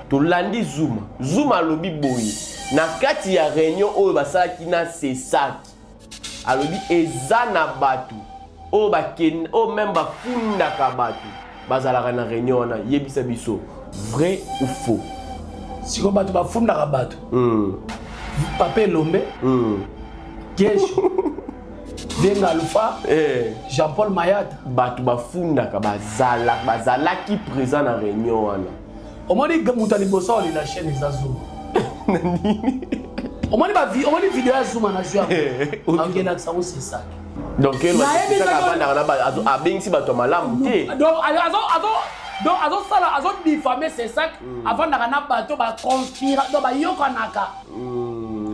Tolandi Zuma. Zuma alobi boye na kati ya réunion oyo basalaki na CESAC, alobi eza na bato oyo bakende oyo meme bafundaka bato bazalaka na réunion wana. Yebisa biso, vrai ou faux? Sikoyo bato bafundaka bato. Papa Elombe, Gesho Benga Alpha, Jean-Paul Mayata. Bato bafundaka bazalaki présent na réunion wana. Omoni, moto ya liboso aolela chaîne eza Zuma. Omoni, omoni video ya Zuma na jeu, aokelakisa ngo CESAC. Donc abengisi bato ya malamu te. Donc azosala, azodiffamer CESAC, avandaka na bato baconspira, donc bayokanaka.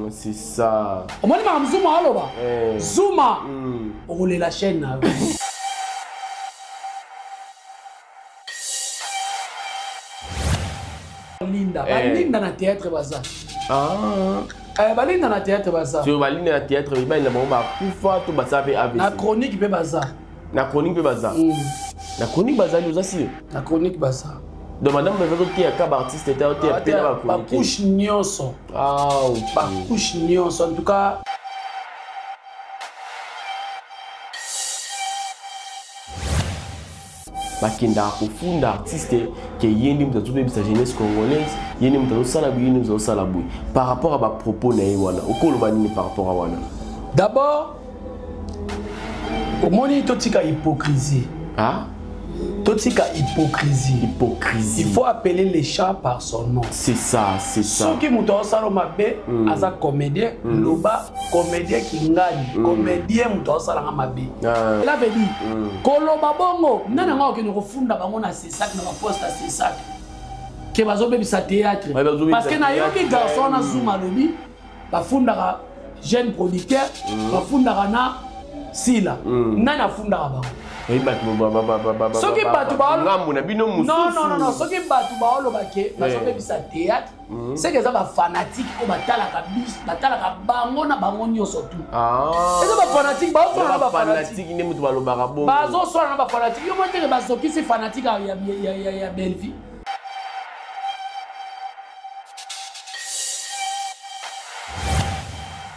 C'est ça. Omoni makambo Zuma aloba. Zuma, okolela chaîne na yo. Linda, balinda na théâtre baza. Balinda na théâtre baza. So balinda na théâtre, mibali na bango bakufa to basala mpe AVC. Na chronique mpe baza. Na chronique mpe baza? Na chronique bazali, oza sûr? Na chronique baza. Donc madame bazoteya baartiste te, aoteya mpe na bachronique. Bacouche nyonso. Ah, ok. Bacouche nyonso, en tout cas. Bakendaka kofunda artiste ke ye nde moto azobebisa jeunesse congolaise, ye nde moto azosala boye, ye nde moto azosala boye, par rapport à bapropos na ye wana. Okoloba nini par rapport à wana? D'abord, omoni, totika hypocrisie. Ah? Totika hypocrisie. Hypocrisie. Il faut appeler les chats par son nom. C'est ça, c'est ça. Soki moto azosala mabe, aza comédien, loba comédien kingani, comédien moto azosalanga mabe. Cela veut dire, koloba bongo, nani yango akokende kofunda bango na CESAC, na baposte ya CESAC, ke bazobebisa théâtre? Parce que nayoki garçon wana Zuma alobi bafundaka jeune producteur, bafundaka na Sila. Nani afundaka bango? Soki bato ngambo na bino. Mosusu, non, non, non, soki bato baoloba ke bazobebisa théâtre, c'est que eza bafanatique oyo batalaka bis, batalaka bango na bango nyonso tu. Eza bafanatique baoswana na bafanatique. Nde moto balobaka bongo. Bazoswana na bafanatique. Yo moteke bazokisi fanatique ya Bellevie.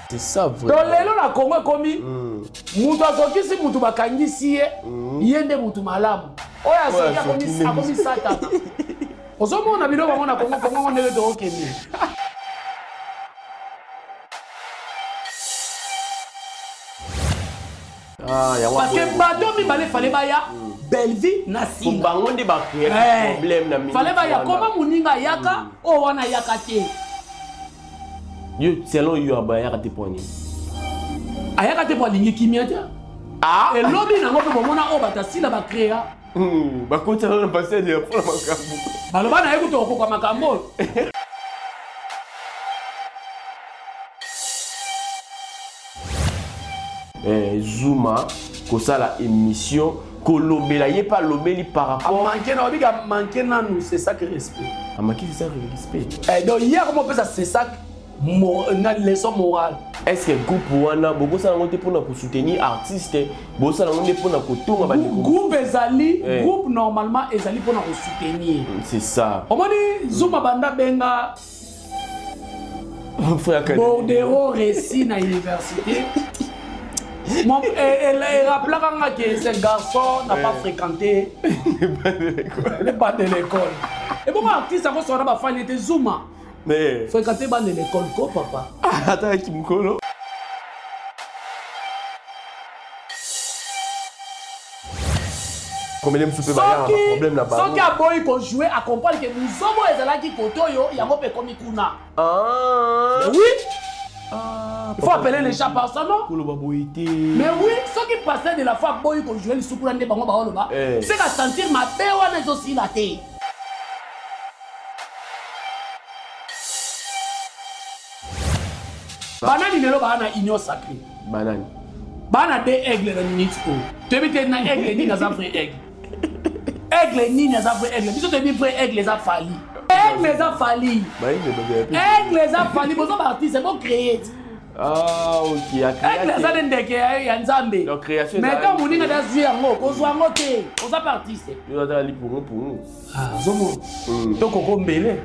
C'est ça, vrai. Donc lelo na Congo ekomi mutu azokisi mutu, bakangisi ye, ye nde mutu malamu. Oyo azoki akomi satana. Ozomona biloko yango na Congo. Congo ngo ndenge tookende. Parce que bato mibale fallait baya, Bellevie na Sila. Bango nde bacréer problème na Fallait baya. Koma moninga ayaka, oyo wana ayaka te. Yo, selon yo, abayaka te mpo nini? Ayaka te mpo alingi kimia te. Elobi nango mpe bomona oyo bato asila bacréa. Bakotisa na pasele ya mpona makambo. Baloba na ye kuta okoka makambo oyo. Zuma kosala émission, kolobela ye mpe alobeli par rapport Amanke na obika, amanke nanu, c'est ça que respect. Amanke, c'est ça que respect. Donc ye akoma opesa CESAC na leçon morale. Est ce que groupe wana bokosala yango te mpona kosoutenir artiste, bosala yango nde mpona kotonga bandeko? Groupe ezali, groupe normalement ezali mpona kosoutenir. C'est ça. Omoni, Zuma banda benga bordero récit na université, erappelaka nga ke ce garçon n'a pas fréquenté les bancs de l'école. Ebongo artiste akosona bafani te. Zuma, fréquenté banc de l'école ko papa. Atalaki mokolo. Comédien mosusu mpe bayaka na problème na bango. Soki aboyi kojouer, acomprendre ke buzobo ezalaki kote oyo, yango mpe ekomi kuna. Mais oui, il faut appeler les chats par son nom. Koloba boye te. Mais oui, soki pasteur de la foi aboyi kojouer lisusu kuna nde bango baoloba, c'est ka sentir mabe wana ezosila te. Banani lelo baa na union sacrée? Banani? Baa na de aigle na minute oyo. Toyebi te na aigle nini aza vrai aigle, aigle nini aza vrai aigle. Biso toyebi vrai aigle eza Fally, aigle eza Fally, aigle eza Fally. Boza baartiste, bocréer. Ah, ok. Aigle aza nde ndeke ya Nzambe. Donc création. Mais quand moninga da zwi yango, kozwa yango te. Oza pa artiste. Yo aza lipungu pungu. Ah, zomo. To koko mbele.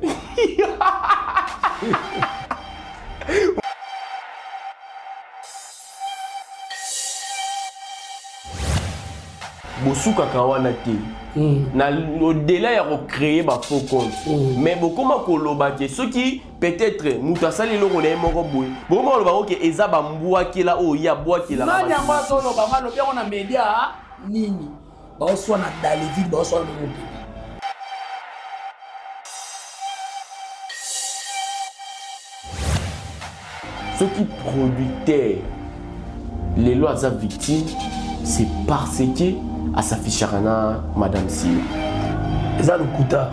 Bosukaka wana te. Na au-delà ya kocréer ba faux compte, mais bokoma koloba ke soki peut-être moto asali eloko na ye moko boye, bokoma koloba oke eza bambwakela oyo ye abwakelaka. Nani yango azoloba ngo? Alobi yango na media nini? Baoswana Daleville, baoswana na mokili. Soki producteur lelo aza victime, c'est parce que asafishaka na madame Sila. Eza lokuta.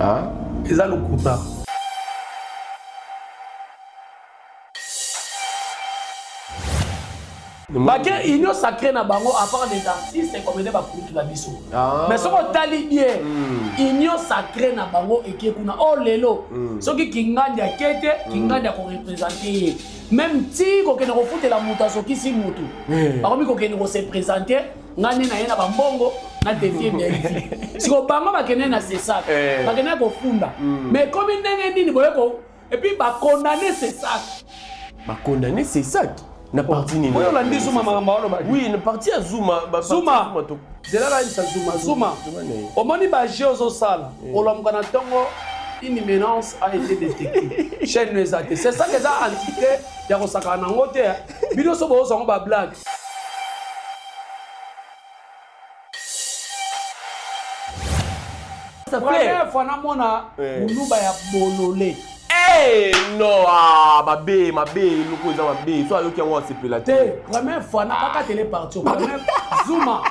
Ah? Eza lokuta. Bake union sacrée na bango, à part les artistes comédien, bakulutu na biso. Mais soki otali bien, union sacrée na bango eke kuna o lelo, soki Kingandi ake te, Kingandi akoreprésente ye même ti kokende kofutela moto azokisi motu, bakomi kokende kose présenter ngai nde na ye na bambongo na défier Belvi. Siko bango bakende na CSAC, bakende kofunda, mais ekomi ndenge nini boye ko et puis bakondamne CSAC? Bakondamne CSAC na parti nini? Oyo olandi Zuma, makambo alobaki. Oui, na parti ya Zuma. Zuma, zela nayebisa Zuma. Zuma, omoni baje ozosala, olamuka na ntongo, une menace a été détectée, chaîne no eza te. C'est ça que eza entité ya kosakana nango te. Bino so bozwango bablague. Première fois namona moluba ya bolole. Hey, non, ah, mabe, mabe, eloko eza mabe, so ayoki yango asepela te. Première fois na bakatele parti première. Zuma,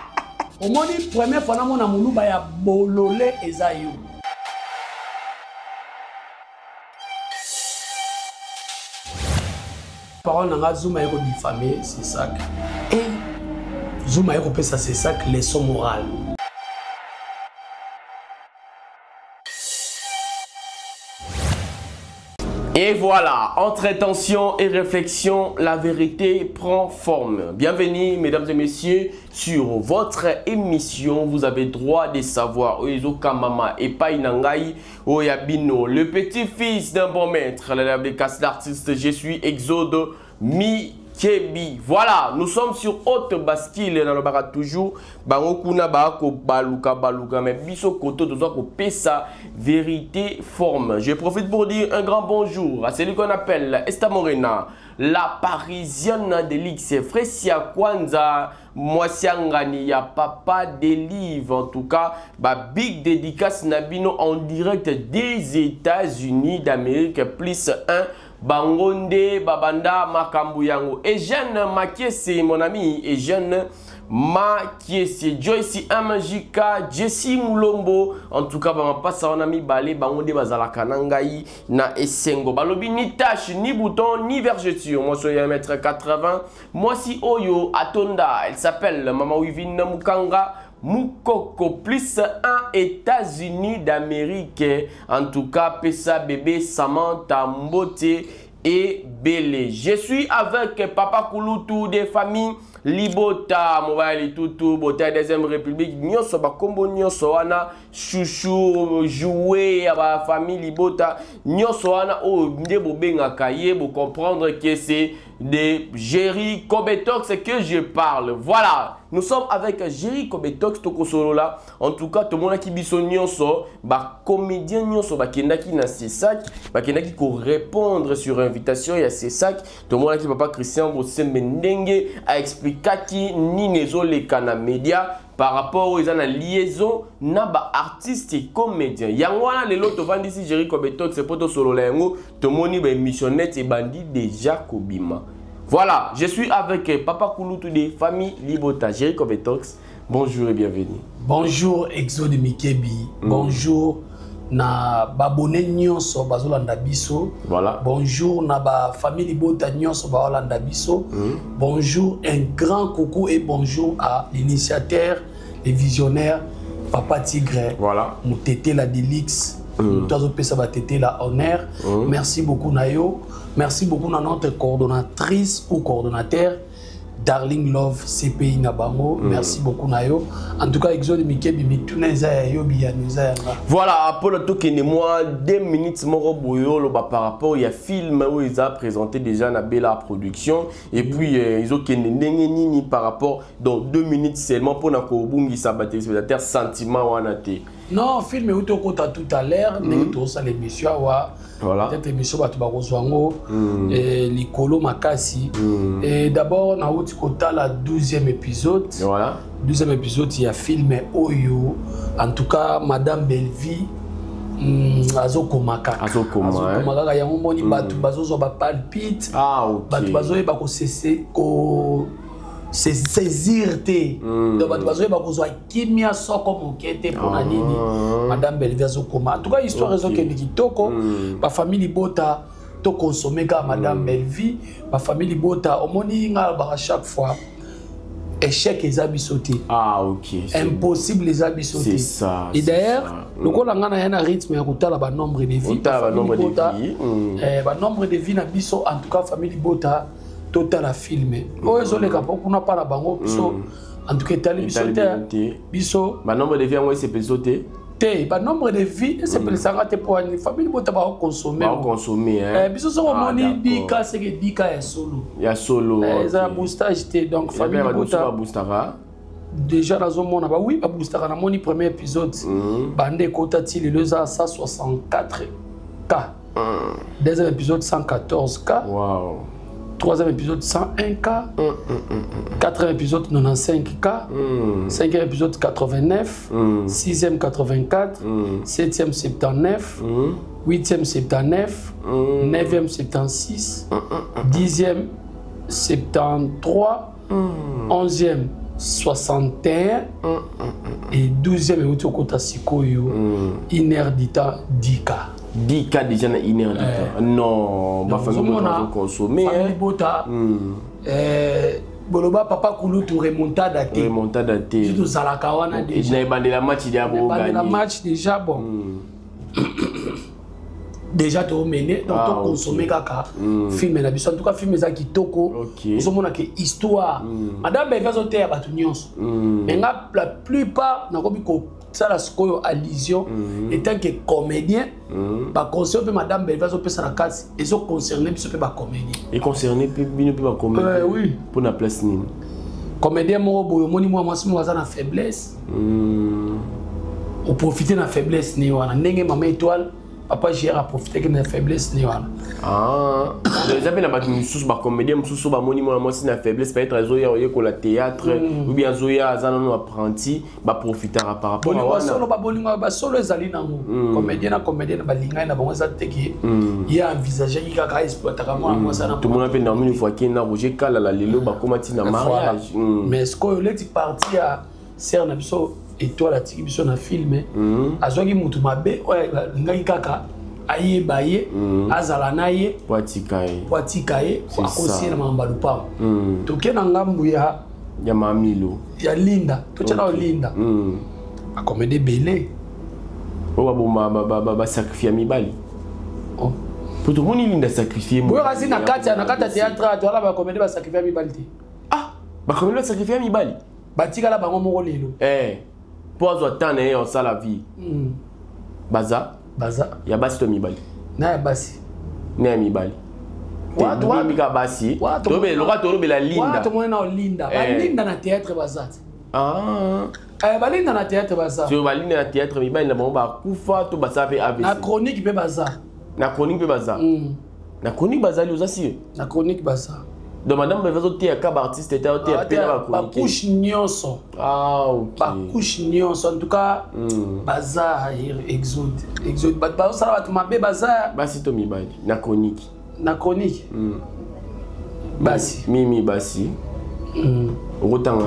omoni, première fois namona moluba ya bolole eza yo. Parole na nga, Zuma ye kodifame CSAC, Zuma ye kopesa CSAC leçon morale. Et voilà, entre tension et réflexion, la vérité prend forme. Bienvenue, mesdames et messieurs, sur votre émission. Vous avez droit de savoir. Oyo Kamama et Painangai, Oyabino, le petit-fils d'un bon maître, l'élève des casses d'artiste. Je suis Exode Mikebi. Voilà, nous sommes sur haute bascule dans le barat toujours. Bango kuna ba ko baluka baluka, mais biso koto tozo ko pesa vérité forme. Je profite pour dire un grand bonjour à celui qu'on appelle Esta Morena, la parisienne de l'X, Fresia Kwanza, Mwasiangani ya papa Delive. En tout cas, ba big dédicace Nabino en direct des États-Unis d'Amérique plus 1. Bangonde Babanda Makambu yango. Eugène Makiese, mon ami, Eugène Makiese, Joyce MJK, Jesse Mulombo. En tout cas, ba passa on ami balé bangonde bazalaka na ngai na esengo. Balobi ni tache, ni bouton, ni vergeture. Moi soy 1m80. Moi si oyo atonda, elle s'appelle Mama Wivine Mukanga Mukoko plus 1 États-Unis d'Amérique. En tout cas, Pessa bébé Samantha Mbote et Bélé. Je suis avec Papa Kulutu des familles Libota, Mobile Tutu, Bota deuxième République, nyonso ba kombo nyonso wana, chouchou, jouer ya ba famille Libota, nyonso wana oyo nde bobengaka ye, bo comprendre que c'est de Jerry Kobetox que je parle. Voilà, nous sommes avec Jerry Kobetox Tokosolola. En tout cas, tout le monde qui biso nyonso, ba comédien nyonso ba kendaki na CSAC, ba kendaki ko répondre sur invitation ya CSAC. Tout le monde qui papa Christian Bosembe ndenge a expliqué ni nezo le kana média par rapport aux na liaison na ba artiste et comédien. Yango wana lelo tovandi si Jerry Kobetox c'est poto solola yango tomoni ba missionnette et bandi déjà kobima. Voilà, je suis avec Papa Kulutu de famille Libota, Jerry Kobetox. Bonjour et bienvenue. Bonjour Exode Mikebi. Bonjour na babone nyonso bazolanda biso. Voilà. Bonjour na ba famille Libota nyonso bazolanda biso. Bonjour, un grand coucou et bonjour à l'initiateur, les visionnaires, Papa Tigre. Voilà. Moutete la Delix. Moto azopesa batetela honneur. Merci beaucoup na yo, merci beaucoup na notre coordonnatrice ou coordonnateur Darling Love, CPI na bango. Merci beaucoup na yo. En tout cas, Exode Mikebi, mituna eza ya yo, biyano eza ya nga. Voilà, Apollo, tokende mwa 2 minutes moko boye, oloba par rapport ya film oyo eza présenté déjà na Bella Production et puis ezokende ndenge nini par rapport, donc 2 minutes seulement mpona kobungisa batéléspectateur sentiment wana te. Non, film euti okota tout à l'heure ndenge tozosala émission awa. Peut-être émission bato bakozwa yango likolo makasi. Et d'abord nauti kotala 12e épisode. 12e épisode ya film oyo. En tout cas, Madame Bellevie azokoma kaka. Azokoma, azokoma kaka. Yango moni bato bazozwa bapalpite. Bato bazoyeba kosese ko saisir te. Donc bato bazoyeba kozwa kimia soko moke te. Mpona nini? Madame Bellevie azokoma. En tout cas, histoire ezokende kitoko. Bafamille libota, tokonsome kaka Madame Bellevie. Bafamille libota, omoni nga alobaka chaque fois, échec eza biso te. Impossible eza biso te. C'est ça, Et c'est d'ailleurs, ça. Lokola nga na ye na rythme ya kotala banombre de vie, Otala bafamille banombre de libota, vie. Banombre de vie na biso. En tout cas, famille libota, totala film oyo ezoleka mpo kuna mpa na bango. Biso, en tout cas, etali biso Etali te. bino te. Biso Banombre de vie yango esepeli te. Te, banombre de vie esepelisanga te. Mpo ani? Famille libota bakokonsome. Bakonsome, hein? Biso soki Ah, omoni d'accord. dika, seke dika ya solo. Ya solo. Eza ya boostage te. Donc famille libota, Baboostaka. Déjà nazomona ba, oui, baboostaka. Namoni premier épisode, bande ekota ti lelo eza 164 K, deuxième épisode 114 K, troisième épisode 101 K, quatrième épisode 95 K, cinquième épisode 89, sixième 84, septième 79, huitième 79, neuvième 76, 10e 73, 11e 61 et 12e euti okota sikoyo, une heure du temps, 10K. 10K déjà na une heure du temps? Non, bafamille bazokonsome. Famille bota, boloba papa kulutu, remontada te. Remontada te. Tozalaka wana déjà. Na ebandela match ya ebandela boganye. Match déjà, bon, déjà toomene. Donc tokonsome kaka film na biso. En tout cas, film eza kitoko. Ozomona ke histoire, Madame Bellevie azoteya bato nyonso. Mais nga, la plupart, nakomi kosala sikoyo allusion en tant que comédien. Baconseil mpe Madame Bellevie azopesa na kati ezoconcerne biso mpe bacomédien. Econcerne mpe bino mpe bacomédien? Oui. Mpona place nini? Comédien moko boye, omoni mwa mwasi moko aza na faiblesse, oprofite na faiblesse ne wana, ndenge Mama Étoile, Papa Gr aprofiteki na faiblesse ne wana. Ah, donc eza mpe na bato mosusu, bacomédien mosusu, bamoni mwana mwasi na faiblesse, peut-être azoya oyekola théâtre ou bien azoya, aza nano apprenti, baprofitaka par rapport à Bolingo wana. Basolo, babolingo basolo ezali nango. Comédien na comédien balingani na bango, eza teke ye envisageaki kaka exploitaka mwana mwasi ana. Tomona mpe Naomi Lufwaki na Roger Kalala, lelo bakóma ntina mariage. Mais sikoyo leti parti ya sere na biso Étoile atiki biso na film, azwaki mutu mabe oyo alingaki kaka ayeba ye, azala na ye. Po atika ye. Po atika ye. C'est Akosi ye ça. na makambo ya lupango. Toke na ngambu ya Ya Mamilo. Ya Linda, totya na Linda. Akomede ebele. Oyo baboma, basacrifie ya mibali. Oh. Po tomoni Linda sacrifie. Boyo kasi na kati ya théâtre, toala bakomede basacrifie ya mibali te. Ah, bakomede basacrifie ya mibali. Batikala bango moko lelo. Eh, mpo azwa temps na ye osala vie. Baza Baza. Ya basi to mibali? Na ya basi. Na ya mibali. Mika basi loka tolobela Linda. Tomoni na Linda. Balinda na théâtre baza te. Ah. Balinda na théâtre baza. So balinda na théâtre, mibali na bango bakufa to basala mpe AVC? Na chronique mpe baza. Na chronique mpe baza? Na chronique bazali, oza sûr? Na chronique baza. Donc madame beve azoteya ka baartiste te, azoteya mpe na bachronique. Bacouche nyonso. Ah, ok. Bacouche nyonso, en tout cas, baza. Exode, exode, bato bazosala bato mabe baza. Basi to mibali na chronique? Na chronique, basi. Mimi, basi. Okotanga?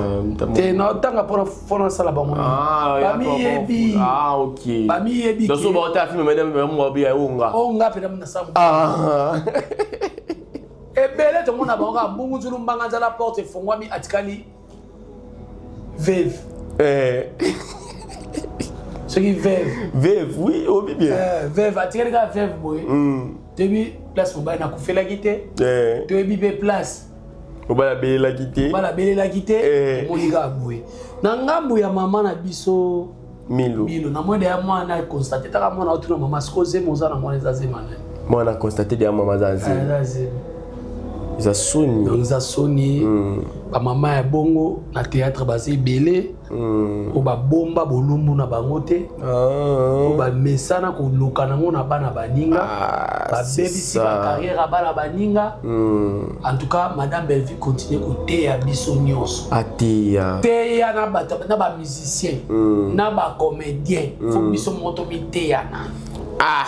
Te, naotanga mpona nasala bango. Bamiyebi. Ah, ok. Bamiyebi. Donc so baotala film, madame babi onga. Onga mpena nasala. Ebele tomona bango kaka mbungu nzulu, mbanga nzala, porte efongwami, atikali veve. Soki veuve. Veuve, oui, obi bien. Veuve atikali kaka veuve boye. Toyebi place mobali nakufelaki te. Toyebi mpe place mobali abelelaki te. Mobali abelelaki te. Omoni kaka boye na ngambu ya mama na biso Milo. Milo na mwede ya mwana constate taka mwana otuna mama siko zema oza na mwana eza zema na mwana constate ya mama za zema. Eza zema. Eza soni. Donc eza soni. Bamama ya bongo na théâtre baza ebele. Oyo babomba bolumbu na bango te. Oyo bamesana koluka nango na bana baninga. Babebisi ba carrière ya bana baninga. En tout cas, Madame Bellevue continue koteya biso nyonso. Ateya. Teya na bato na ba musicien, na ba comédien. Faut biso moko tomiteya na. Ah,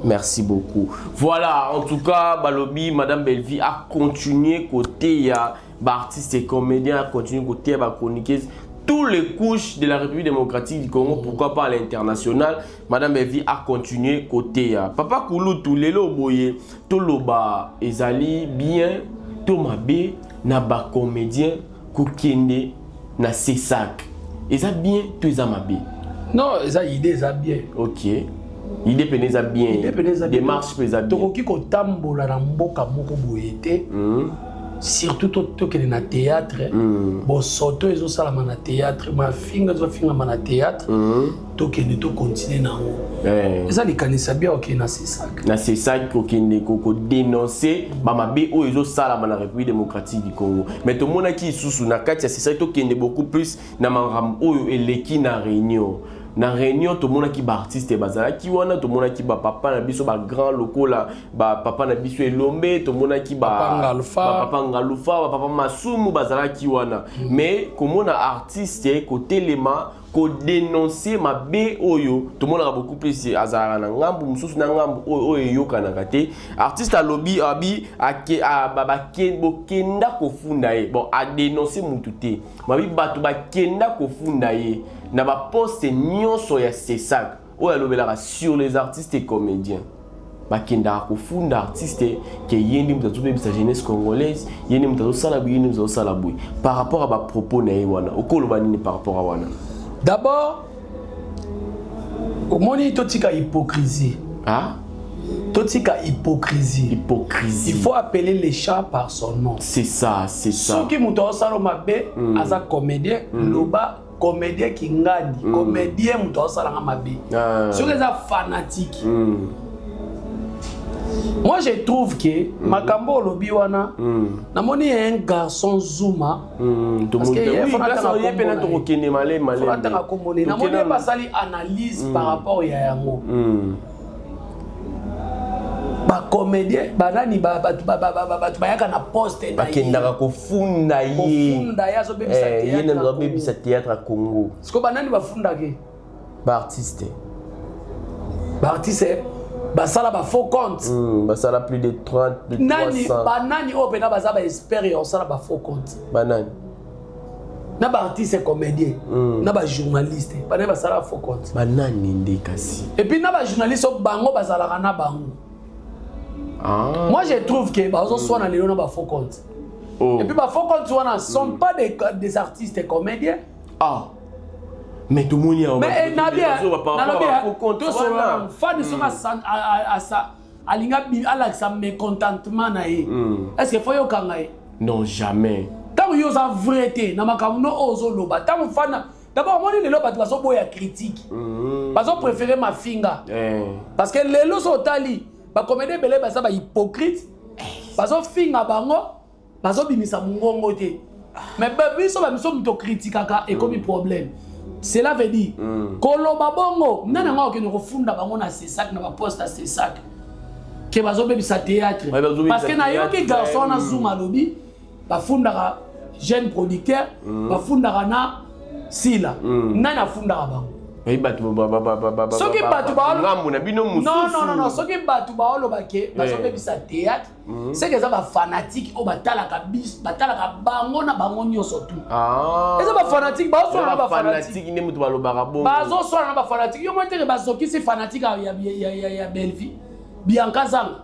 merci beaucoup. Voilà, en tout cas, balobi, Madame Bellevue a continué côté ya ba artistes et comédiens, a continué côté ya ba chroniqueuses, toutes les couches de la République démocratique du Congo, pourquoi pas à l'international. Madame Bellevue a continué côté ya Papa Kulutu, lelo boye, toloba ezali bien, tomabe na ba comédien kokende na CSAC. Eza bien, to eza mabe? Non, eza idée, eza bien. Ok. Idée pene eza bien. Idée pene eza bien. Démarche pe eza bien. Tokoki kotambola na mboka moko boye te. Surtout tokende na théâtre. Bosoto ezosalama na théâtre, mafinga ezofingama na théâtre. Tokende to continuer nango. Eza likanisa bien okende na CSAC. Na CSAC kokende ko dénoncer ba mabe oyo ezosalama na République démocratique du Congo. Mais tomonaki lisusu na kati ya CSAC tokende beaucoup plus na makambo oyo eleki na réunion. Na réunion tomonaki ba artiste bazalaki wana, tomonaki ba papa na biso ba grand lokola ba papa na biso Elombe, tomonaki ba Papa Ngalufa. ba papa Ngalufa, ba papa Masumu bazalaki wana. Mais komona artiste kotelema ko dénoncer mabe oyo tomonaka beaucoup plus azalaka na ngambu mosusu na ngambu oyo oyo eyokanaka te. Artiste alobi abi ake a, ba, ba, ke, bokenda kofunda ye. Bon, a dénoncer mutu te. Mabi bato bakenda kofunda ye na ba poste nyonso ya CSAC oyo alobelaka sur les artistes et comédiens. Bakendaka kofunda artiste ke ye nde moto azobebisa jeunesse congolaise, ye nde moto azosala boye, ye nde moto azosala boye. Par rapport à ba propos na ye wana, okoloba nini par rapport à wana? D'abord, omoni totika hypocrisie. Ah? Totika hypocrisie. Hypocrisie. Il faut appeler les chats par son nom. C'est ça, c'est ça. Soki moto azosala mabe, aza comédien, loba comédien kingandi, comédien moto azosalanga mabe. Soki eza fanatique. Moi je trouve que makambo olobi wana, namoni un garçon Zuma. Parce que Oui, ye fana grâce tanga à ye kombo pe na na ye. tokokende malé, malé. Fana tanga kombo na ye. Namoni ye basali analyse par rapport ya yango. Ba comédien, ba nani, ba, ba, ba, ba, ba, ba, bato bayaka na poste na ye. Bakendaka kofunda ye. Kofunda ye, azobebisa Ye théâtre nde na azobebisa Congo. théâtre à Congo. Parce que ba nani bafundaka ye? Ba artiste. Ba artiste, basala ba faux compte. Basala plus de 30, plus de Nani, 300. ba nani oyo pena baza ba expert ya kosala ba faux compte. Ba nani? Na ba artiste comédien, na ba journaliste, ba nani basala ba faux compte. Ba nani nde kasi? Et puis na ba journaliste oyo bango bazalaka na bango. Ah. Moi je trouve que bazo swana lelo na ba faux compte. Oh. Et puis ba faux compte wana sont pas des artistes comédiens. Ah. Mais tout le monde y a Mais, un eh, na bien, bazo ba par na rapport bien, à faux compte tout ce wana. wana, fan soka san, a, a, a, sa, alinga bi, alakisa mécontentement na ye. Est-ce que faut yokanga ye? Non, jamais. Tant yo za vrai te na makambo no ozo loba. Tant fan d'abord moni lelo bato bazo boya critique. Bazo préférer mafinga. Parce que lelo so tali ba comédien belé baza ba hypocrite. Bazo finga bango, bazo bimisa mungongo te. Mais ba biso ba biso muto critiquaka et comme problème. Cela veut dire koloba bongo nana ngao ke no funda bango na CSAC na ba poste à CSAC. Ke bazo bebisa théâtre. Ouais, bazo bebisa Parce que na yoki théâtre, garçon na ouais. Zuma lobi ba fundaka jeune producteur, ba fundaka na Sila. Nana fundaka bango. Oui, bato ba, ba, ba, ba, ba, ba, Soki ba, bato ba, ba ngambo na bino mosusu. Non, non, non, non. Soki bato ba oloba ke, bazo bebisa théâtre, c'est que ça ba fanatique oyo batalaka bis, batalaka bango na bango nyonso tout. Ah. Eza ba fanatique, ba oswana na Eza ba ba fanatique. fanatique nde moto balobaka bongo. Bazo swana na ba fanatique. Yo moko te bazokisi fanatique ya, ya, ya, ya, ya Bellevue. Bianca Zanga.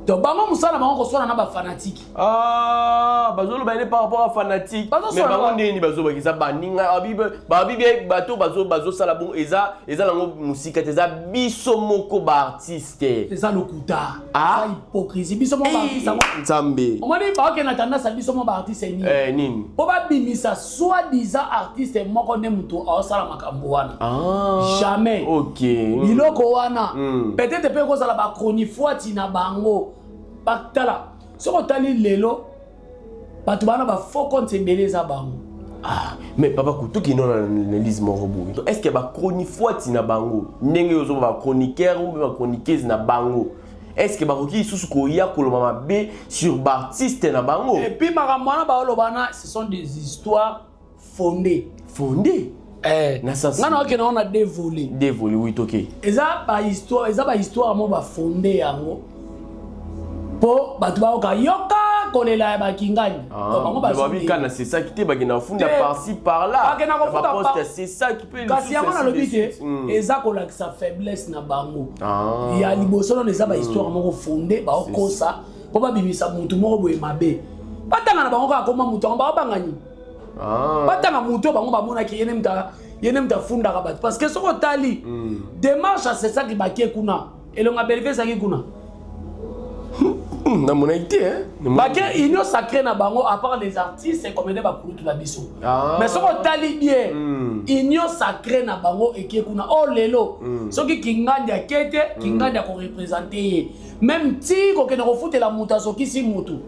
Donc bango mosala bango koswana na bafanatike. Ah, bazoloba ene par rapport à fanatique. Mais bango ndeni bazobaki eza baninga babi bato bazosala bongo eza nango mosika te, eza biso moko baartiste. Eza lokuta, eza hypocrisie. Biso moko baartiste yango. Nzambe. Omoni baokende na tendance ya biso moko baartiste nini? Nini? Mpo babimisa soi-disant artiste moko nde moto aosala makambo wana. Jamais. Biloko wana peut-être mpe ekozala bachronifuati na bango. Batala, soki otali lelo bato bana bafaux compte ebele eza bango. Ah, mais papa, kutuki non, na analyse moko boye, est ce que bachronifuati na bango, ndenge ozoba bachroniqueur ou bachroniqueuse na bango, est ce que bakoki lisusu koya koloba mabe sur baartiste na bango? Et puis makambo wana baoloba wana, ce sont des histoires fondées. Fondées? Na sens Nga na okende ngo na deux volets. Deux volets, oui, toke. Eza bahistoire mo bafonde yango mpo bato bayoka yoka kolela ya bakingani. Donc bango Babika na CSAC te, bakenda kofunda Te. par-ci par-là. Bakenda kofunda baposte ya CSAC mpe. Kasi yango nalobi te, eza kolakisa faiblesse na bango. Ya liboso nano, eza bahistoire moko fonde baokosa mpo babimisa motu moko boye mabe. Batanga na bango kaka koma motu yango, baobanga nini? Batanga motu oyo bango bamonaki ye nde moto afundaka bato, parce que soki otali démarche ya CSAC, bakie kuna, elonga Belve ezalaki kuna. Namonaki te, hein? Bake union sacrée na bango, à part les artistes comédien, bakulutu na biso. Mais soki otali bien, union sacrée na bango eke kuna. Oyo lelo soki Kingandi ake te, Kingandi akoreprésente ye même ti kokende kofutela moto azokisi motu.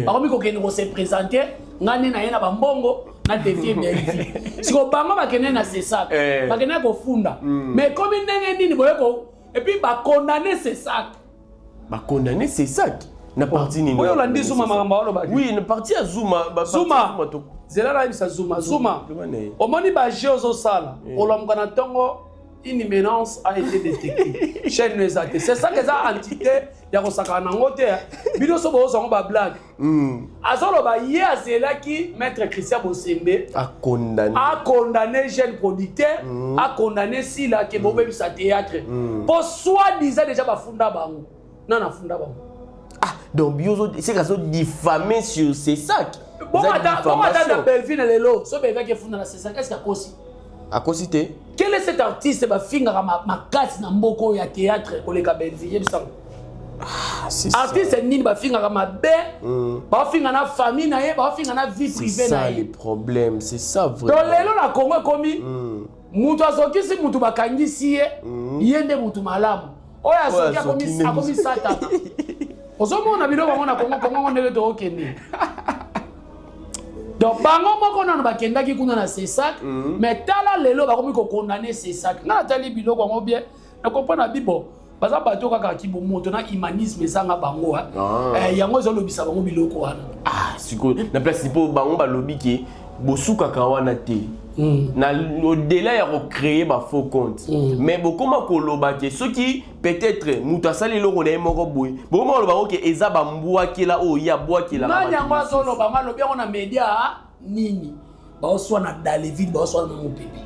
Bakomi kokende kose présenter, ngai nde na ye na bambongo na défier Belvi. Siko bango bakende na CSAC, bakende kofunda, mais komi ndenge nini boye ko et puis bakondamne CSAC. Bakondamne CSAC na parti nini? Oyo olandi Zuma, makambo aolobaki. Oui, na parti ya Zuma. Zuma, zela nayebisa Zuma. Zuma, omoni baje ozosala, olamuka na ntongo, une menace a été détectée, chaîne no eza te. C'est ça que eza entité ya kosakana nango te. Bino so bozwa yango bablague. Azoloba ye azelaki maître Christian Bosembe akondamne. Akondamne jeune producteur, akondamne Sila ke bobebisa théâtre, mpo soi-disant déjà bafunda bango. Nani afunda bango? Ah, donc biozo c'est azo diffamer sur CSAC. Bongo ata na Belvine lelo, so Belvine akefunda na CSAC, est ce que akosi? Akosi te. Quel est cet artiste bafingaka makasi na mboka oyo ya théâtre koleka Belvine? Yebisango. Ah, c'est ça. Artiste nini bafingaka mabe, bafinga na famille na ye, bafinga na vie C'est privée na ça ye? les problèmes, c'est ça To vraiment. lelo na Congo ekomi moto azokisi motu, bakangisi ye, ye nde motu malamu. Oyo azoki azoki nde akomi satana. Ozomona biloko yango na Congo. Congo ngo ndenge tookende. Donc bango moko nano bakendaki kuna na CSAC, mais tala lelo bakomi kokondamne CSAC. Nga natali biloko yango bien, na comprendre bibo baza bato kaka kibomoto na humanisme ezanga bango. Yango ezolobisa bango biloko wana. Ah, sikoyo na place mpo bango balobi ke bosukaka wana te, na au-delà ya kocréer bafaux compte, mais bokoma koloba ke soki peut-être moto asali eloko na ye moko boye, bokoma koloba ngo ke eza bambwakela oyo ye abwakelaka. Nani bato yango mosusu. azoloba ngo, alobi yango na media nini? Baoswana dans le vide, baoswana na mopepe.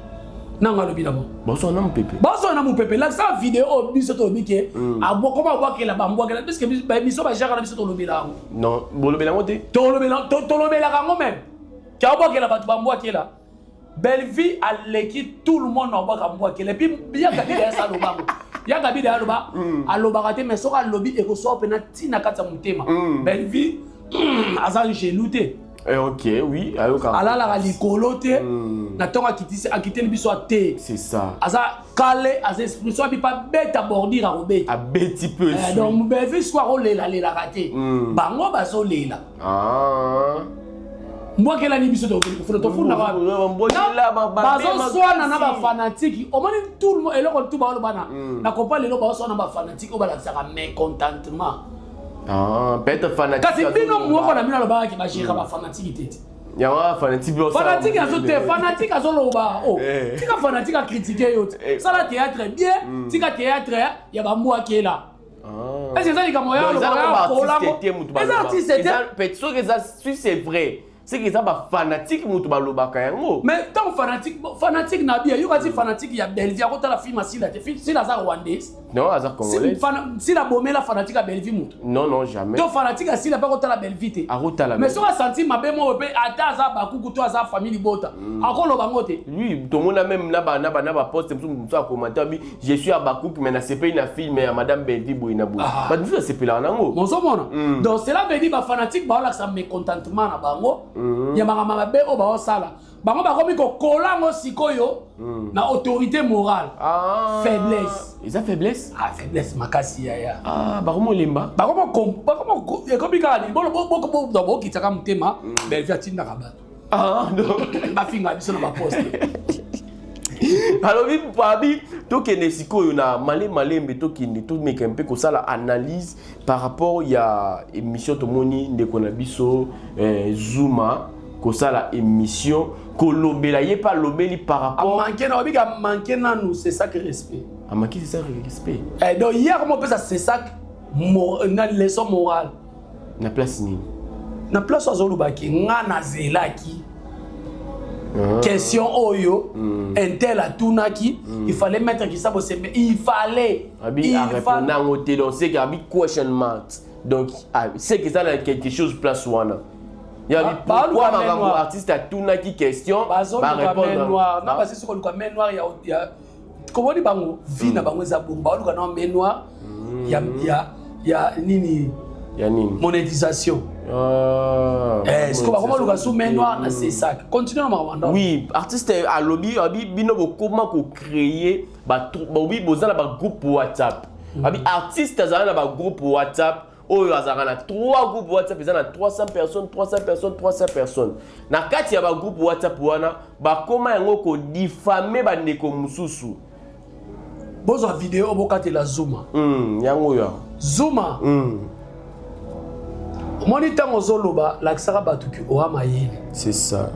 Nanga alobi na bango. Baoswana na mopepe. Baoswana na mopepe. Lakisa video oyo biso tolobi ke koma abwakela bambwakela, puisque biso bajaka na biso tolobela yango. Non, bolobela yango te. Tolobelaka yango même ke abwakela bato bambwakela. Bellevie aleki tout le monde abwaka mbwakela. Et puis yaka bida yasa alobango, yaka bida aloba, alobaka te, mais soki alobi ekosoka mpena ntina kati ya motema. Bellevie aza ngelu te. Eh, ok, oui, ayoka. Alalaka likolo te. Na ntongo akiteli biso ate. C'est ça. Aza kale, aza esprit, so abipa beta bordure, akobeta. Abeti peu. Eh, donc Bellevie soki akolelalelaka te, bango bazolela. Mbwakelani biso tofundaka. Mbwakela Bazoswana na bafanatike. Omoni tout le monde, eloko tu baoloba na kompa lelo, bazoswana na bafanatike oyo balakisaka mécontentement. Ah, peut-être fanatique. Kasi bino moko na bino alobakaki bagéra bafanatike te te. Yango fanatique mpe osala. Fanatique azo te, fanatique azoloba o. Tika fanatique acritique yo te. Sala théâtre bien, tika théâtre ya bambwakela. Ah. Est-ce eza likambo ya Donc, eza oloba nango ya baartiste kolango? te, mutu Eza baloba. artiste te. Soki eza, si c'est vrai. C'est que eza bafanatique moto balobaka yango. Mais ntango fanatique, fanatique na bia yoka ti fanatique ya Bellevie akotala film asila te. Sila aza rwandaise? Non, aza congolais. Sila bomela fanatique ya Bellevie moto? Non, jamais. To fanatique asila mpe akotala Bellevie te? Akotala. Mais soki asanti mabe moko mpe, ata aza bakuku to aza famille libota, akoloba ngo te? Oui, tomona même na baposte mosusu, mosusu acommenter abi: "Je suis abakuku, mais nasepeli na film ya madame Bellevie boye na boye." Ah. Bato mosusu asepelaka nango. Mozomona, donc cela veut dire bafanatique baolakisa mécontentement na bango ya makambo mabe oyo baosala. Bango bakomi kokola yango sikoyo na autorité morale. Ah. Faiblesse. Eza faiblesse. Ah, faiblesse makasi, yaya. Ah, bakomi olemba. Ekomi kaka nini, bokitaka motema. Bellevie atindaka bato Ah, donc bafinga biso na baposte. Alobi babi tokende sikoyo na male malembe, tokende tomeka mpe kosala analyse par rapport ya émission. Tomoni ndeko na biso Zuma kosala émission, kolobela ye mpe alobeli par rapport Amanke na babika, amanke nanu, c'est ça que respect. Amanke, c'est ça respect. Eh, donc hier koma opesa c'est ça na leçon morale. Na place nini? Na place oyo azolobaki: nga nazelaki question oyo un tel atunaki, il fallait mettre kisa bosembe, il fallait Abi il arépondre yango te. Donc c'est que abi question mark, donc ah, c'est que eza na quelque chose place wana ya bi. Ba- Pourquoi baluka main makambo noire. artiste atunaki question, Bazoluka main barépondre noire na basisi koluka main noire ya komoni bango vie na bango eza bongo, baoluka na main noire ya nini? Ya nini? Monétisation. Ah, Eh, sikoyo bakoma oluka su main noire na CSAC. Continue na makambo anda. Oui, artiste alobi abi bino bokoma kocréer, bobi boza na bagroupe WhatsApp. Abi artiste azala na bagroupe WhatsApp oyo azalaka na 3 groupe WhatsApp, eza na 300 personnes, 300 personnes, 300 personnes. Na kati ya bagroupe WhatsApp wana bakoma yango kodiffamer bandeko mosusu. Bozwa video bokatela Zuma. Yango oyo. Zuma, omoni ntango ozoloba, lakisaka bato ki oa mayele. C'est ça.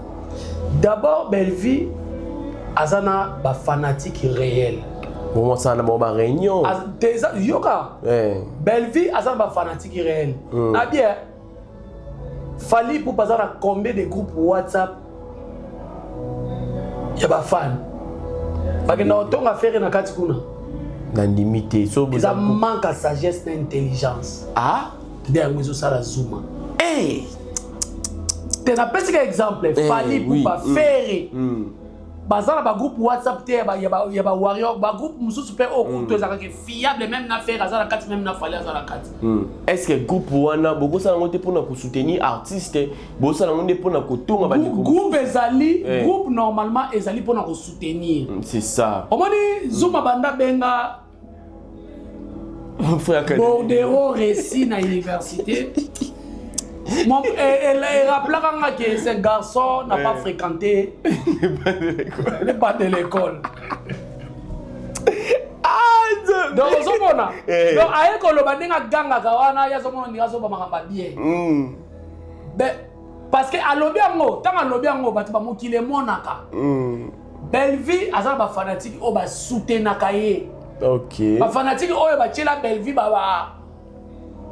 D'abord, Bellevie aza na bafanatique réel. Bomosala na bango baréunion. Yoka. Eh. Bellevie aza na bafanatique réel na bien. Fally Ipupa aza na combien de groupe WhatsApp ya bafan bakenda kotonga Ferre na kati kuna? Nandimi te so. Eza manque ya sagesse na intelligence. Ah. Nde yango ezosala Zuma. Hey. Te, napesika exemple. Eh, Fally Ipupa, Ferre, baza na bagroupe WhatsApp te ya bawarrior, bagroupe mosusu mpe oyo kutu ezalaka fiable. Même na Ferre aza na kati, même na Fally aza na kati. Est ce que groupe wana bokosala yango te mpona kosoutenir artiste, bosala yango nde mpona kotonga bandeko? Groupe ezali Eh. groupe normalement ezali mpona kosoutenir. C'est ça. Omoni Zuma banda benga Frère Kadeli. Bordero réussi na université. Erappelaka nga que ce garçon n'a pas Eh. fréquenté les bancs de l'école. Ah, Nzambe. Donc ozomona, Eh. donc aye koloba ndenge agangaka wana, ye azomona ndenge azoba makambo ya bien. Parce que alobi yango, ntango alobi yango, bato bamokili emonaka. Bellevie aza na bafanatique oyo basoutenaka ye. Bafanatique oyo batiela Bellevie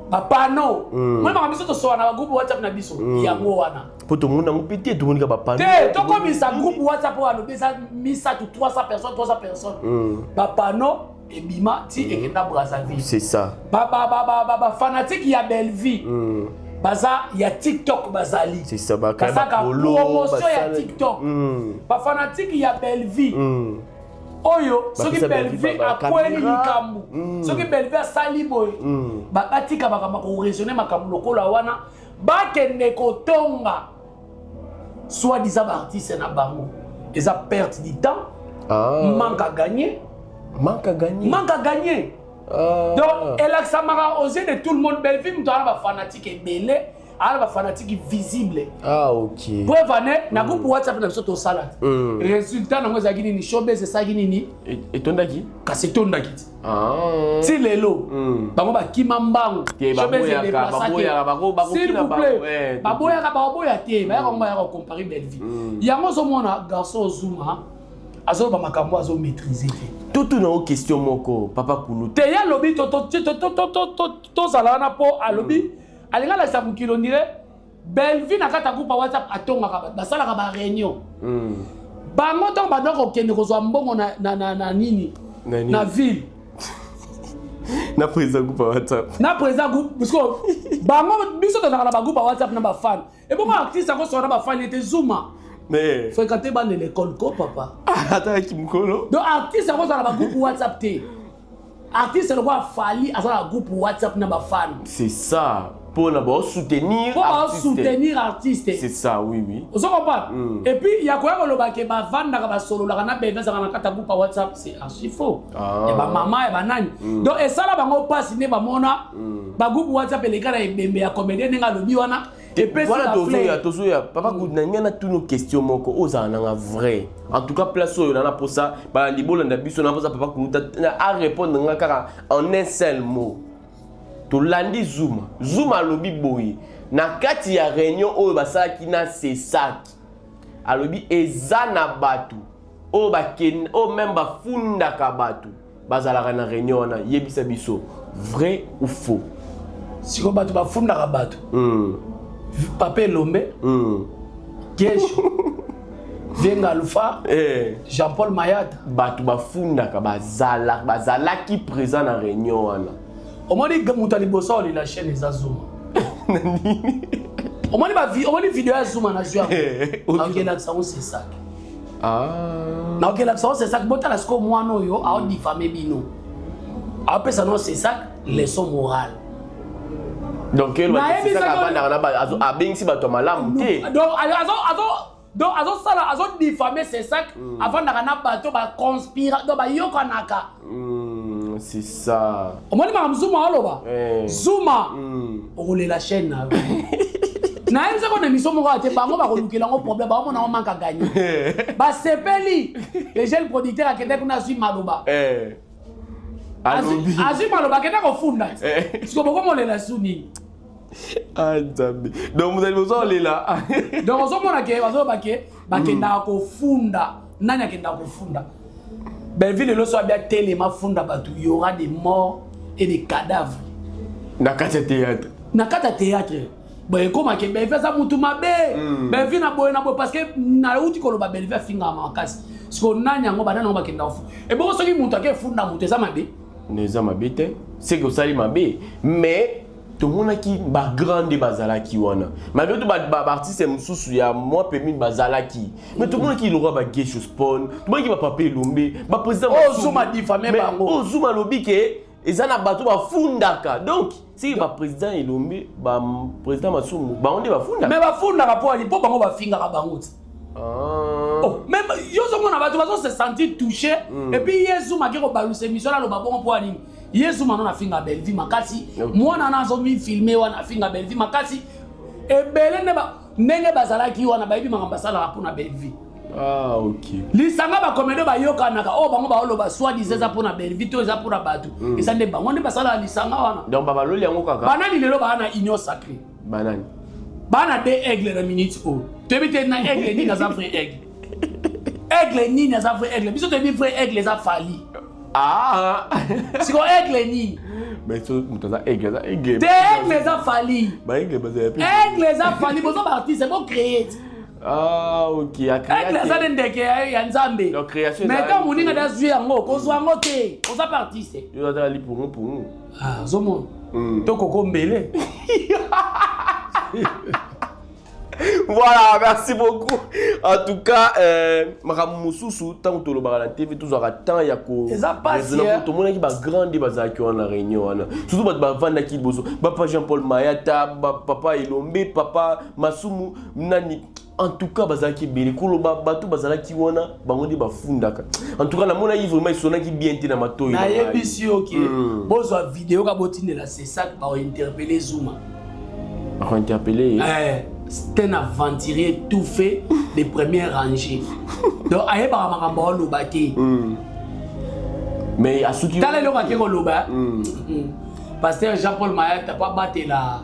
bapano. Moni makambo biso tosola na bagroupe WhatsApp na biso, yango wana. Mpo tomoni yango mpe te, tomoni ka bapano. Te, tokomisa groupe WhatsApp oyo alobi eza misato, 300 personnes, 300 personnes, bapano ebima ti ekenda Brazzaville. C'est ça. Bafanatique ya Bellevie baza ya TikTok bazali. C'est ça, bakaya basalaka bapolo, promotion ya basala- TikTok. Bafanatique ya Bellevie oyo soki Bapesa Bellevie Bellevie akweli bacaméra. likambo, soki Bellevie asali boye, batika makambo koraisonner makambo lokola wana, bakende kotonga soi-disant baartiste na bango, eza perte du temps. Ah. Manque à gagner. Manque à gagner. Manque à gagner. Ah. Donc elakisamaka aux yeux de tout le monde, Bellevie moto aza na bafanatique ebele, aza na bafanatique visible. Ah, ok. Preuve ane na groupe WhatsApp na biso tosala te. Résultat nango ezalaki nini? Showbase esalaki nini? Etondaki. Kasi etondaki ti Ah. ti lelo. Bango bakima mbangu. Te, Showbase baboyaka, edéplaçaki. baboyaka, S'il bakokina vous bango, plaît, eh, baboyaka, baboya te, bayaka ngo bayaka kocomparer Bellevie. Yango ozomona garçon Ozuma azoloba makambo azomaîtrise te. Totuna o question moko, papa Kulu. Te, ye alobi tozala wana mpo alobi alingi alakisa mokili ondire. Bellevue na kati ya groupe ya WhatsApp atongaka bato, basalaka ba réunion. Bango ntango banda kokende kozwa mbongo na, na, na, na nini Na nini? Na ville. Na président groupe ya WhatsApp. Na président groupe, parce que bango, biso tozalaka na bagroupe ya WhatsApp na bafan. Ebongo artiste akosoka na bafan ete Zuma Mais fréquenter bana l'école ko papa. Atalaki mokolo. Donc artiste akozala na bagroupe WhatsApp te. Artiste lokola Fally aza na groupe WhatsApp na bafan. C'est ça, mpona baosoutenir. Mpo baosoutenir artiste. C'est ça, oui. Ozo comprendre? Et puis ya koya koloba ke bavandaka, basololaka na bebe, azalaka na kati ya groupe ya WhatsApp, c'est archi faux. Ah. Ya bamama, ya banani. Donc esala bango mpasi nde bamona bagroupe WhatsApp eleka na ebembe ya comédien ndenge alobi wana, epesi Voilà. ba Tozoya fleur. Tozoya, papa Good, na ngai natuna question moko oyo ozala nanga vrai. En tout cas, place oyo nana mposa balandi bolanda biso na mposa papa Kuluta arépondre nga kaka en un seul mot. Tolandi Zuma. Zuma alobi boye na kati ya réunion oyo basalaki na CSAC, alobi eza na bato oyo bakende, oyo même bafundaka bato, bazalaka na réunion wana. Yebisa biso, vrai ou faux? Sikoyo bato bafundaka bato, papa Elombe, Gesho, Vienga Alpha, Jean-Paul Mayata. Bato bafundaka bazalaki présent na réunion wana. Omoni, moto ya liboso aolela chaîne eza Zuma. Omoni omoni video ya Zuma, nazwi yango, naokelakisa yango CSAC. Ah. Naokelakisa yango CSAC. Botala sikoyo mwana oyo aodifame bino, aopesa no CSAC leçon morale. Donc Nayebisaki abengisi bato ya malamu te. Donc donc azosala, azodifame CSAC, avandaka na bato baconspira, donc bayokanaka. C'est ça. Omoni makambo Zuma aloba? Zuma, okolela chaîne na yo. Nayebisaki na émission moko te, bango bakolukela yango problème, baomona yango manque à gagner. Basepeli, le jeune producteur akende kuna, azwi maloba. Alobi. Azwi maloba, akende kofunda. Siko bokomolela su nini? Ah, Nzambe, donc mozali bozo olela. Donc ozomona ke bazoloba ke bakendaka kofunda. Nani akendaka kofunda? Belleville lelo so abia telema funda bato, y aura des morts et des cadavres. Na kati ya théâtre. Na kati ya théâtre. Bon, ekomake Belleville aza mutu mabe, Belleville na boye na boye, parce que nauti koloba Belleville afingaka makasi. Siko nani yango, banani yango bakendaka kofunda? Ebongo soki moto ake efunda moto, eza mabe? Eza mabe te, c'est que osali mabe. Mais tomonaki bagrand nde bazalaki wana, malgré tout baartiste mosusu ya mwa pembeni bazalaki, mais tomonaki lokwa bagesho Spon, tomonaki bapapa Elombe, baprésident. Oyo Zuma diffamé bango. Oyo Zuma alobi ke eza na bato bafundaka, donc siki baprésident Elombe, baprésident Masumu, bango nde bafundaka. Mais bafundaka mpo ali mpo bango bafingaka bango ti. Ah. Oh, même yo ozomona bato bazo se sentir touché. Et puis ye Zuma ake kobalusa émission, naloba bongo mpo anini? Ye Zuma no nafinga Belleville makasi. Mwana wana azomifilme wana, afinga Belleville makasi ebele. Nde ndenge bazalaki wana, bayebi makambo basalaka mpona Belleville. Ah, ok. Lisanga bacomédien bayokanaka, oyo bango baoloba soi-disant eza mpona Belleville to eza mpona bato, eza nde bango nde basalaka lisanga wana. Donc babaloli yango kaka. Banani lelo baa na union sacrée? Banani? Baa na de aigle na minute oyo. Toyebi te na aigle nini aza vrai aigle, aigle nini aza vrai aigle. Biso toyebi vrai aigle eza Fally. Ah. Siko aigle nini? Mais so moto aza aigle, aza aigle. Te, aigle eza Fally. Baaigle bazala pe. Aigle eza Fally. Boza baartiste, bocréer ti. Ah, ok. Aigle aza nde ndeke ya Nzambe. Donc, création. Mais ntango moninga nde azwi yango, kozwa yango te, oza mpe artiste. Yo azala lipungu pungu. Ah, ozomona to koko mbele. Voilà, merci beaucoup. En tout cas, makambo mosusu, ntango tolobaka na TV, tozwaka temps ya ko Eza pasi, raisonner. eh. Tomonaki bagrand nde bazalaki wana na réunion wana, surtout bato bavandaki liboso, bapa Jean Paul Mayata, papa Elombe, papa Masumu, nani. En tout cas, bazalaki ebele. Koloba bato bazalaki wana, bango nde bafundaka. En tout cas, namonaki vraiment esonaki bien te na matoi na ngai. Nayebisi yo ke bozwa video ka botindela CSAC, baointerpele Zuma. Bakointerpele. Eh, c'est un aventurier tout fait de première rangée, donc ayebaka makambo aoloba te. Mais asuki. Tala eloko ake koloba. Pasteur Jean Paul Mayata, po abatela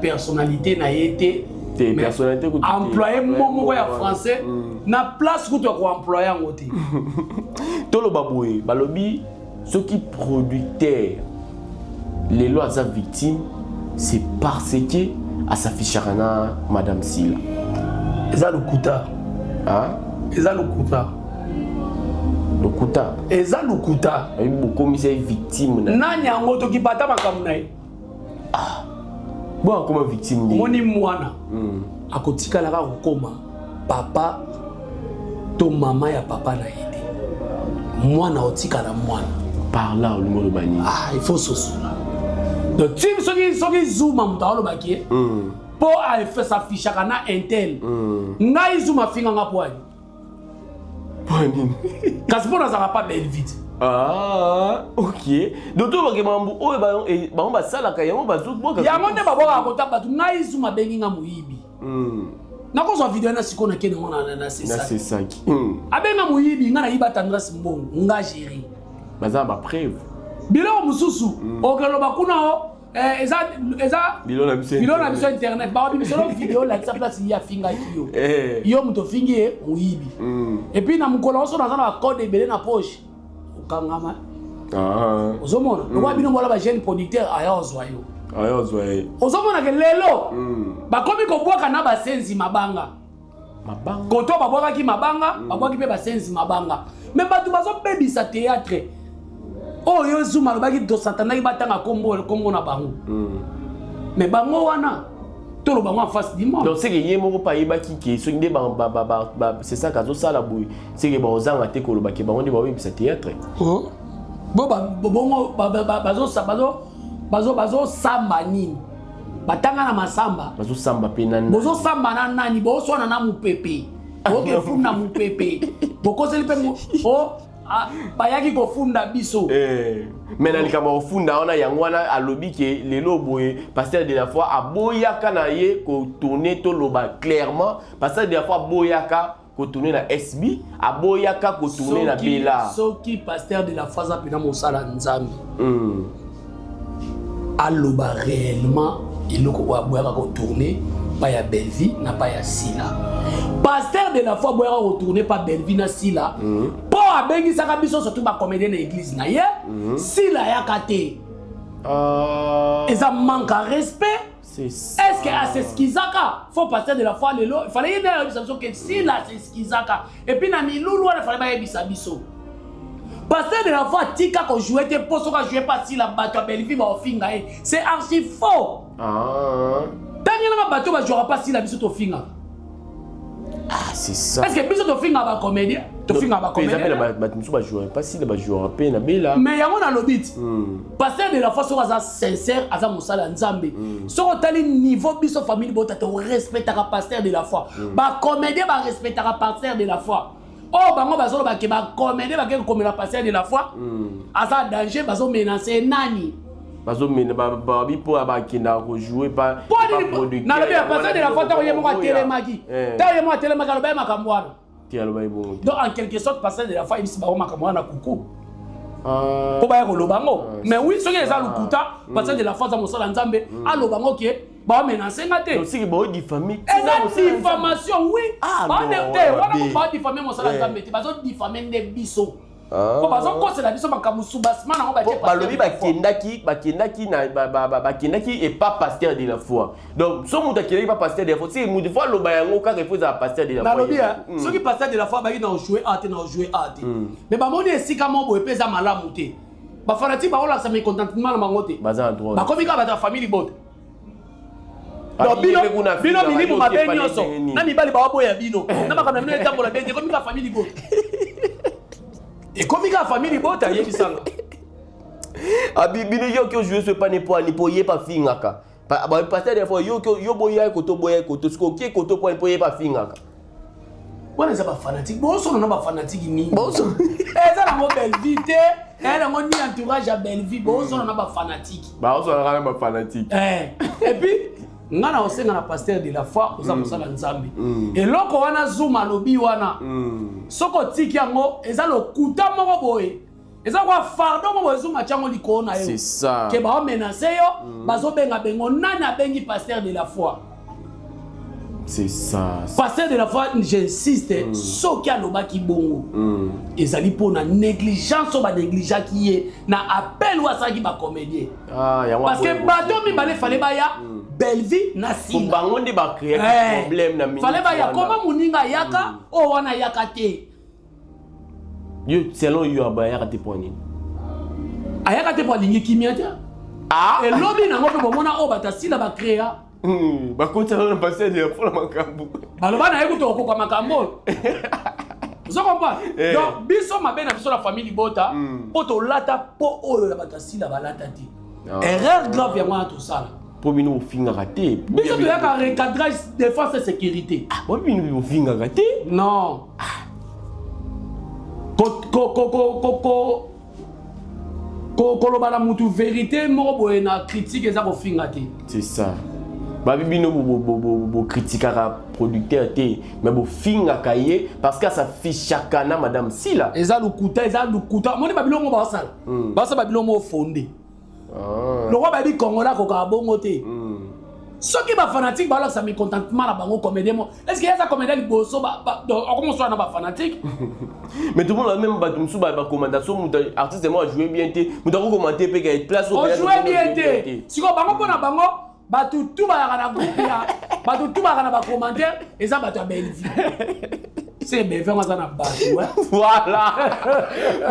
personnalité na ye te. Te, Mais personnalité kutu te. Employé mo moko ya Ouais. français na place kutu ya koemploye yango te. Toloba boye, balobi soki producteur lelo aza victime, c'est parce que As'affichaka na Madame Sila. Eza lokuta. Ah? Eza lokuta. Lokuta. Eza lokuta. Ayebi bokomisa ye victime na. Nani yango tokipata makambo na ye? Ah. Bon, akoma victime nde. Omoni mwana akotikala kaka kokoma papa to mama ya papa na ye te. Mwana otikala mwana. Par là olingi oloba nini? Ah, il faut sosola. Donc ti soki Zuma moto aolobaki ye mpo s'affichaka na intel, ngai Zuma afinganga mpo ani? Mpo nini? Kasi mpo nazalaka pa Bellevue. Ah, ok. Donc tolobake mambo oyo bango basalaka yango, bazobwaka. Yango nde babwakaka kota bato. Ngai Zuma abengi nga moyibi. Nakozwa video na sikoyo, nakende ngo na na Sesaki. Sesaki. Abenga moyibi, nga nayiba Tendresse mbongo, nga géri. Baza na bapreuve. Biloko mosusu okoloba kuna o eza Bilo na biso. Bilo na biso internet bawabimisolo video, olakisa place ye afingaki yo. Yo moto ofingi ye moyibi. Et puis na mokolo nyonso naza na bacode ebele na poche, okangama. Ozomona lokola bino bola bajeune producteur aya ozwa yo. Aya ozwa ye. Ozomona ke lelo bakomi kobwaka na basenzi mabanga. Mabanga. Koto babwakaki mabanga, babwaki mpe basenzi mabanga. Mais bato bazobebisa théâtre oyo Zuma alobaki, tosatandaki batanga kombo na bango. Mais bango wana toloba bango en face du monde. Donc c'est que ye moko mpe ayebaki ke soki nde c'est ça kazosala boye, c'est que baozanga te koloba ke bango nde baoyebisa théâtre. Oh. Bo bongo bazosamba nini? Batanga na masamba. Bazosamba mpe na nani? Bozosamba na nani? Bozoswana na mopepe, bokefunda mopepe, bokoseli mpe o bayaki kofunda biso. Eh, mais na likambo ya kofunda wana, yango wana alobi ke lelo boye pasteur de la foi aboyaka na ye kotourner. Toloba clairement, pasteur de la foi aboyaka kotourner na SB, aboyaka kotourner na Bela. Soki pasteur de la foi aza mpena mosala Nzambe, aloba réellement eloko oyo aboyaka kotourner pa ya Bellevie na pa ya Sila. Pasteur de la foi aboyaka kotourner pa Bellevie na Sila mpo abengisaka biso surtout bacomédien na église na ye. Sila ayaka te. Eza manque à respect. C'est ça. Est ce que as'excusaka? Faut pasteur de la foi lelo fallait ye nde ayebisa biso ke Sila as'excusaka. Et puis na milulu wana fallait bayebisa biso. Pasteur de la foi atika kojouer te mpo soki ajouer pa Sila, bato ya Bellevie baofinga ye. C'est archi faux. Ntangelanga bato bajouaka pa Sila, biso tofingaka. Ah, c'est ça. Est ce que biso tofingaka bacomédien? Tofingaka Mpe eza mpe na bacomédien. Bato mosusu bajouaka pa Sila, bajouaka mpe na Bela. Mais yango nalobi ti pasteur de la foi soki aza sincère, aza mosala ya Nzambe, soki otali niveau biso famille bota torespectaka pasteur de la foi, bacomédien barespectaka pasteur de la foi. Oyo bango bazoloba ke bacomédien bake kokomela pasteur de la foi aza danger, bazomenacer nani? Bazomena babi mpo bakendaka kojouer pa Mpo nini? Nalobi ya pasteur de la foi, ntango ye moko atelemaki, ntango ye moko atelemaki, aloba ye makambo wana. Te, aloba ye bongo te. Donc en quelque sorte pasteur de la foi ayebisi bango makambo wana kuku Ah. mpo baya koloba ngo. Ah, Mais oui, soki eza ça. lokuta, pasteur de la foi aza mosala Nzambe, aloba ngo ke baomenacer nga te. Donc siki baodiffamer. Eza diffamation, oui. Ah, non, Te wana mabe. baodiffamer mosala Nzambe te, bazodiffamer nde biso mpo bazokosela biso makambo subasima nango batie Po pasteur balobi de la foi. bakendaki na bakendaki epa pasteur de la foi. Donc so moto akendaki pa pasteur de la foi, si moto fo aloba yango kaka, ifo ezala pasteur de la foi. Nalobi soki pasteur de la foi baki na ojouer a te, na ojouer a te, mais bamoni esika moko boye mpe eza malamu te, bafanatiques baolakisa mécontentement na bango te. Baza na droit. Bakomi kaka bato ya famille libota. Ah, Donc bino ye mpe kuna bino fingaka, milimo yo mabe okepa nyonso ndenge nini? Na mibali bawaboya bino na makambo na bino etambola bien te, ekomi kaka famille libota, ekomi kaka famille libota, ayebisanga. Abi bino yo ki ojouer so epane po ani po ye pa fingaka. Pasteur de la foi, yo yo boya koto, boya koto, siko okie koto po ani po ye pa fingaka. Wana eza bafanatiques, bosolo na bafanatiques nini? Boso. Eza nango Bellevie te, eya nango ni entourage ya Bellevie, bosolo na bafanatiques. Baozalaka na bafanatiques. Et puis nga na osenga na pasteur de la foi, oza mosala Nzambe, eloko wana Zuma alobi wana, soki otiki yango eza lokuta moko boye, eza kwa fardeau moko boye Zuma tiango likolo na yo C'est ça. ke baomenacer yo, bazobenga bengo. Nani abengi pasteur de la foi? C'est ça. Pasteur de la foi, j'insiste, soki alobaki bongo, ezali mpona négligence oyo banégligeaki ye na appel oyo asalaki bacomédien. Ah, yango Parce que aboye bato mibale fallait baya. Bellevue na Sila. Bango nde ba créer problème na minute. Fallait baya koma moninga ayaka oyo wana ayaka te. Yo selon yo abayaka te mpo nini? Ayaka te mpo alingi kimia te. Ah! Elobi nango mpe bomona oyo bato asila bacréa. Bakotisa na pasteur ya fola makambo. Baloba na ye kutu okoka makambo oyo. Ozo comprendre? Donc biso mabe na biso na famille libota mpo tolata mpo oyo ya bato asila balata te. Erreur grave yango wana tosala. Mpo bino bofingaka te. Biso toyaka recadrage défense et sécurité. Ah, bino bofingaka te? Non. Koloba na mutu vérité moko boye na critique eza kofinga te. C'est ça. Babi bino bokritikaka producteur te, mais bofingaka ye parce que asafishaka na madame Sila. Eza lokuta, eza lokuta. Omoni babiloko moko basala. Basala babiloko moko fondé. Lokwa bayebi Congolais akokaka bongo te. Soki bafanatique balakisa mécontentement na bango comédien mo, est ce que eza comédien liboso okomoswana na bafanatique? Mais tout le monde même bato mosusu bacommenta so moto artiste mo ajoue bien te, moto akokommente mpe ka place ojoue bien te. Sikoyo bango mpona bango bato tu bayaka na groupe ya bato tu bayaka na bacommentaire eza bato ya Bellevue. C'est Bellevue aza na bato. Voilà.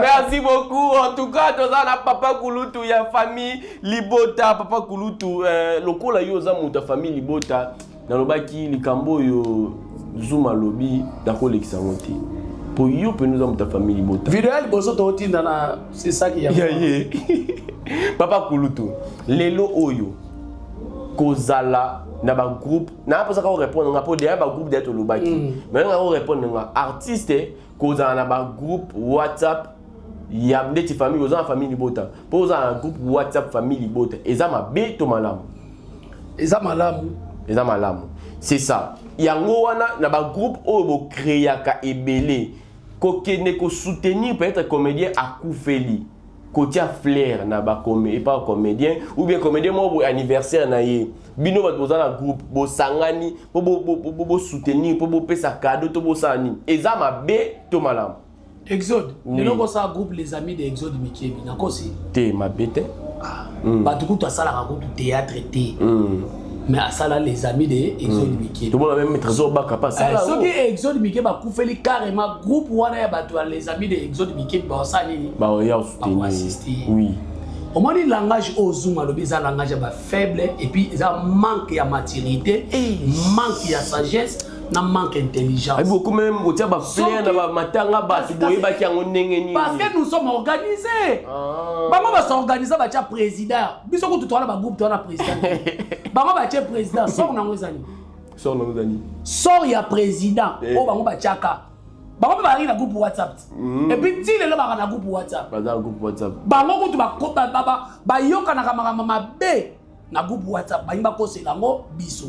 Merci beaucoup. En tout cas, toza na papa Kulutu ya famille Libota. Papa Kulutu, lokola yo oza moto ya famille Libota, nalobaki likambo oyo Zuma lobi nakolekisa yango te. Po yo mpe oza moto ya famille Libota. Video ya liboso totinda na sesaki ya ye. Papa Kulutu, lelo oyo kozala na ba groupe na mposa kaka répondre nga po deya ba groupe deya tolobaki, mais nga ko répondre nga artiste kozala na ba groupe WhatsApp ya ndeti famille, oza na famille Libota, mpo ozala na groupe WhatsApp famille Libota eza mabe to malamu? Eza malamu. Eza malamu, c'est ça. Yango wana na ba groupe oyo bocréaka ebele, kokende kosoutenir peut-être comédien akufeli, kotia flair na epa comédien ou bien comédien moko boye anniversaire na ye, bino bato boza na groupe bosangani mpo bosoutenir, mpo bopesa cadeau to bosala nini, eza mabe to malamu? Exode, lelo kosala groupe Les Amis de Exode Mikebi, nakosi? Te, mabe te. Bato kutu asalaka kutu théâtre te, mais asala Les Amis de Exode Mikebi. Tomona même Trésor Baka pa asala. Soki Exode Mikebi akufeli, carrément groupe wana ya bato ya Les Amis de Exode Mikebi baosala nini? Baoya soutenir. Bakoassiste. Oui. Omoni langage oyo Zuma alobi eza langage ya bafaible, et puis eza manque ya maturité, manque ya sagesse na manque intelligence. Ayi beaucoup même kotia bafleur na bamatanga, bato boyebaki yango ndenge nini? Parce que nous sommes organisés. Bango basorganiza, batia président. Biso kutu towana bagroupe, towana président. Bango batie président, sort nango ezali Sort nango ezali Sort ya président oyo bango batiaka, bango mpe bazalaki na groupe WhatsApp. Et puis ti lelo baka na groupe WhatsApp. Baza na groupe WhatsApp. Bango kutu bayokanaka makambo mabe na groupe WhatsApp, balingi bakosela yango biso.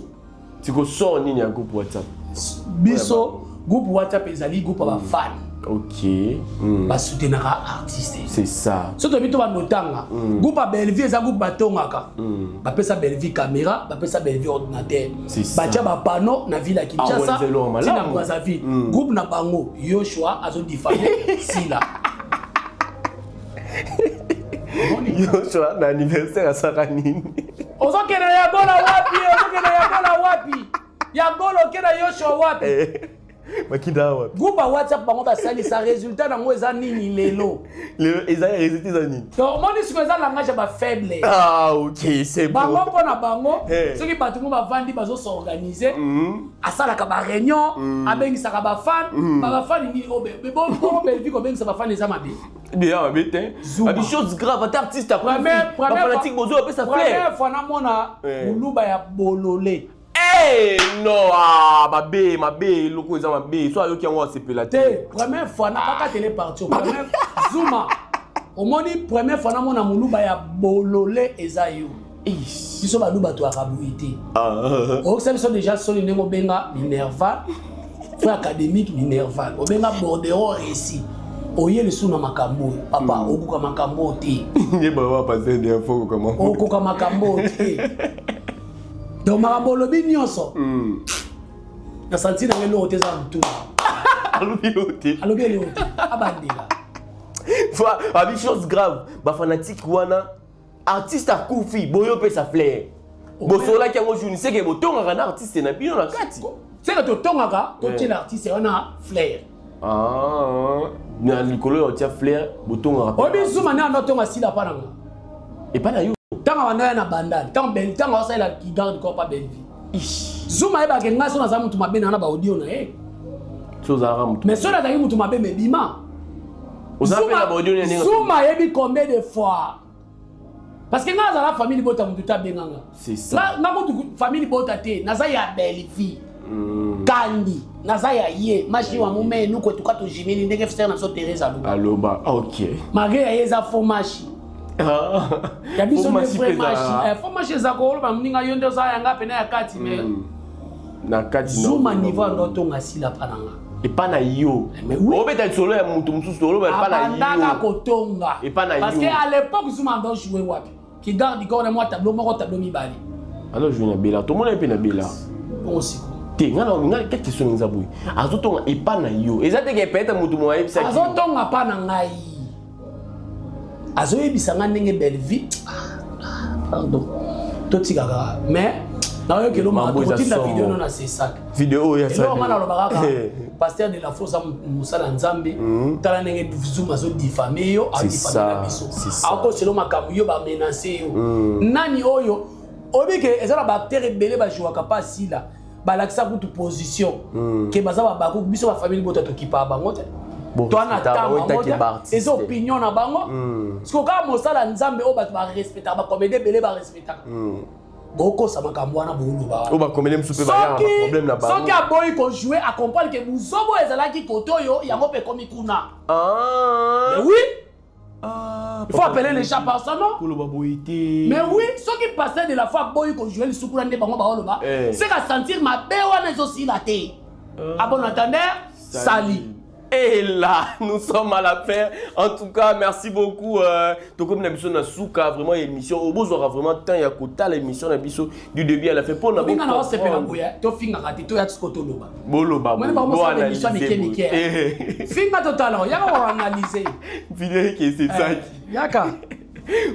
Tiko sort nini ya groupe WhatsApp? Biso groupe WhatsApp ezali groupe ya bafan. Basoutenaka artiste. C'est ça. So toyebi to banotanga groupe ya Bellevue eza groupe batongaka, bapesa Bellevue caméra, bapesa Bellevue ordinateur, batia bapano na ville ya Kinshasa tina Brazzaville. Groupe na bango, Yoshua azodifame Sila. Yoshua na anniversaire asaka nini? Ozokende ya gola wapi? Ozokende ya gola wapi? Ya gola okenda Yoshua wapi? Makinda wapi? Groupe ya WhatsApp bango basalisa, résultat nango eza nini lelo? Lelo eza résultat eza nini? Donc omoni sikoyo eza langage ya bafaible. Ah ok, c'est bon. Bango mpo na bango, soki bato mo bavandi bazosorganize, asalaka baréunion, abengisaka bafan. Bafani nini? Bongo Bellevue kobengisa bafani eza mabe? Bien, mabe te. Abi chose grave, ata artiste akufi, bafanatique bozo bapesa fleur. Première fois namona moluba ya bolole. Hey, non, ah, mabe, mabe, eloko eza mabe, so ayoki yango asepela te. Première fois na bakatele parti première Zuma, omoni, première fois namona moluba ya bolole eza yo. Biso baluba toyaka boye te. Okisa biso déjà soni ndenge obenga minerval, frère académique minerval, obenga bordereau réussi, oye lisusu na makambo oyo. Papa, okoka makambo oyo te. Okoka makambo oyo te. Donc makambo olobi nyonso, na santi nanga eloko te eza na motuna. Alobi eloko te. Alobi eloko te, abandela. Abi chose grave, bafanatique wana, artiste akufi, boyo opesa fleur. Bosololaki yango jour seke botongaka na artiste na bino na kati. Seke totongaka totiela artiste wana flair. Ah, na likolo ya otia flair botongaka. Oyebi Zuma nde ando otonga sila pa nanga. Epa na yo. Ntango abanda ya na bandal, ntango asalela garde corps pa Bellevue. Zuma ayebaka ngai so naza mutu mabe na na ba audio na ye. So ozalaka mutu. Mais so nazalaki mutu mabe me bima. Oza mpe na ba audio na ndenge. Zuma ayebi combien de fois. Parce que ngai azala famille libota mutu te abenganga. C'est ça. Nga kutu famille libota te, naza ya Bellevue. Kandi naza ya ye mashi wa mume nuko etuka tojimini ndenge frère na biso Thérèse aloba. Aloba, ok. Malgré ya ye eza faux mashi. Ya biso nde vrai mashi. Faux mashi eza koloba moninga yo nde oza yanga pene ya kati mais na kati Zuma niveau ando tonga sila pa nanga. Epa na yo. Mais oui. Obeta lisolo ya mutu mosusu oloba epa na yo. Abandaka kotonga. Epa na yo. Parce que à l'époque Zuma ando jouer wapi? Qui garde du corps na moi tableau moko tableau mibale. Alors jouer na Bela. Tout le monde est na Bela. Bongo siko. Te nga na nga quelle question nza boye. Azotonga epa na yo. Eza te ke peut-être mutu mo ayebisa ki. Azotonga pa na ngai. Azoyebisa nga ndenge Bellevue. Pardon. Totikaka mais nayoki eloko tokotinda video no na CSAC. Video oyo ya eloko nga nalobaka kaka pasteur de la foi aza mosala nzambe. Tala ndenge Zuma azodifame yo, adifame na biso. Akoselo makambo yo bamenace yo. Nani oyo oyebi ke eza na baacteur ebele bajouaka pa sila balakisa kutu position ke baza babaku biso bafamille bota tokipa bango te. Toi na tango eza opinion na bango. Parce que kaka mosala nzambe oyo bato barespectaka bacomédie ebele barespectaka. Bokosa makambo wana boloba. Oyo bacomédie mosusu mpe bayaka na problème na bango. Soki aboyi kojouer a comprendre ke buzobo ezalaki kote oyo yango mpe ekomi kuna. Mais oui. Il faut appeler les chats par son nom. Mais oui, ceux qui passaient de la foi boy ko jouer le sukura nde bango baoloba, c'est qu'à sentir ma be wana ezo sila te. À bon entendeur, salut. Et là, nous sommes à la fin. En tout cas, merci beaucoup. Tokomi na biso na suka, vraiment émission. Au bout, aura vraiment temps ya kota l'émission na biso du début à la fin. Pour na Binga na osepela boya, to finga kati to ya tsko to loba. Boloba. Moi ba mo sa émission mike mike. Finga total, yaka wa analyser. Vidéo qui c'est ça. Yaka.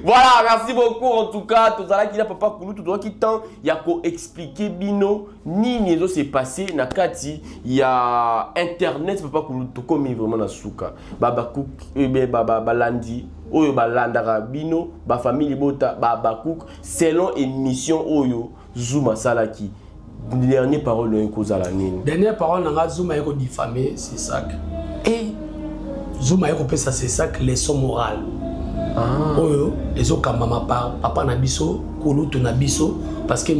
Voilà, merci beaucoup en tout cas. Tozala ki na papa Kulutu, tozala ki temps ya ko expliquer bino nini ezo se passer na kati ya internet papa Kulutu tokomi vraiment na suka. Baba Cook eh baba balandi oyo balandaka bino ba famille bota baba Cook selon émission oyo Zuma salaki. Dernière parole na kozala nini? Dernière parole na nga Zuma yeko diffamer c'est ça. Et Zuma yeko pesa c'est ça leçon morale. Oyo ezokambama par papa na biso kulutu na biso parce que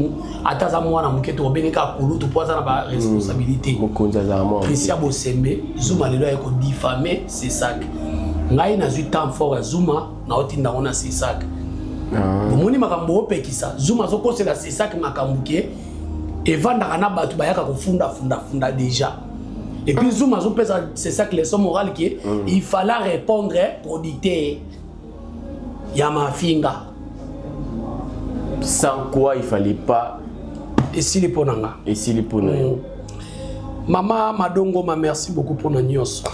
ata za mwana moke to beneka kulutu po aza na ba responsabilité. Mokonzi aza mwana. Christian Bosembe Zuma lelo ayeko diffamer CSAC. Ngai nazwi temps fort ya Zuma na otinda ngo na CSAC. Bomoni makambo opekisa Zuma azokosela CSAC makambo ke evandaka na bato bayaka kofunda funda funda déjà. Et puis Zuma azopesa CSAC leçon morale ke il fallait répondre producteur ya mafinga. Sans quoi il fallait pas. Esili ponanga. Esili ponanga. Mama Madongo, ma merci beaucoup pour na nyonso.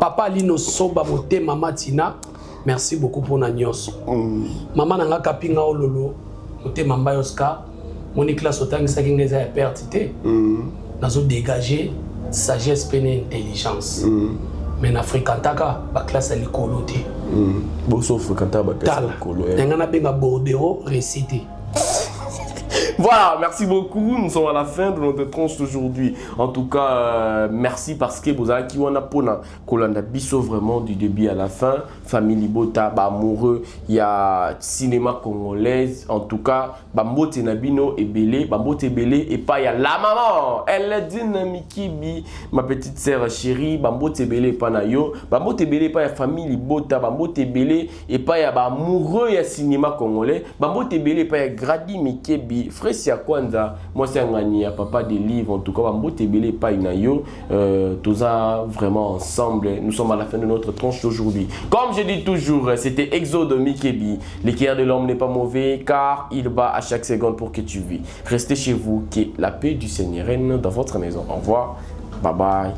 Papa Lino Soba Moté, Mama Tina, merci beaucoup pour na nyonso. Mama nanga kapinga ololo, Moté Mamba Yoska, moni classe otangisaki nga eza ya perte te. Nazo dégager sagesse pe na intelligence. Mais na fréquentaka ba classe ya likolo te. Boso fréquentaka ba classe ya likolo. Nga na benga bordereau récité. Voilà, merci beaucoup. Nous sommes à la fin de notre tranche d'aujourd'hui. En tout cas, merci parce que vous avez qui wana pona kolanda biso vraiment du début à la fin. Famille Libota, ba amoureux, il y a cinéma congolaise. En tout cas, ba mbote na bino ebele, ba mbote ebele et pas il y a la maman. Elle est dynamique, ma petite sœur chérie, ba mbote ebele pa na yo, ba mbote ebele pa ya famille Libota, ba mbote ebele et pas il y a ba amoureux ya cinéma congolais, ba mbote ebele pa ya Grady Mikebi. Fresia Kwanza, moi c'est un papa des livres, en tout cas, Mbote Ebele pa na yo, tout ça vraiment ensemble. Nous sommes à la fin de notre tranche d'aujourd'hui. Comme je dis toujours, c'était Exode Mikebi. L'équerre de l'homme n'est pas mauvais car il bat à chaque seconde pour que tu vis. Restez chez vous, que la paix du Seigneur règne dans votre maison. Au revoir, bye bye.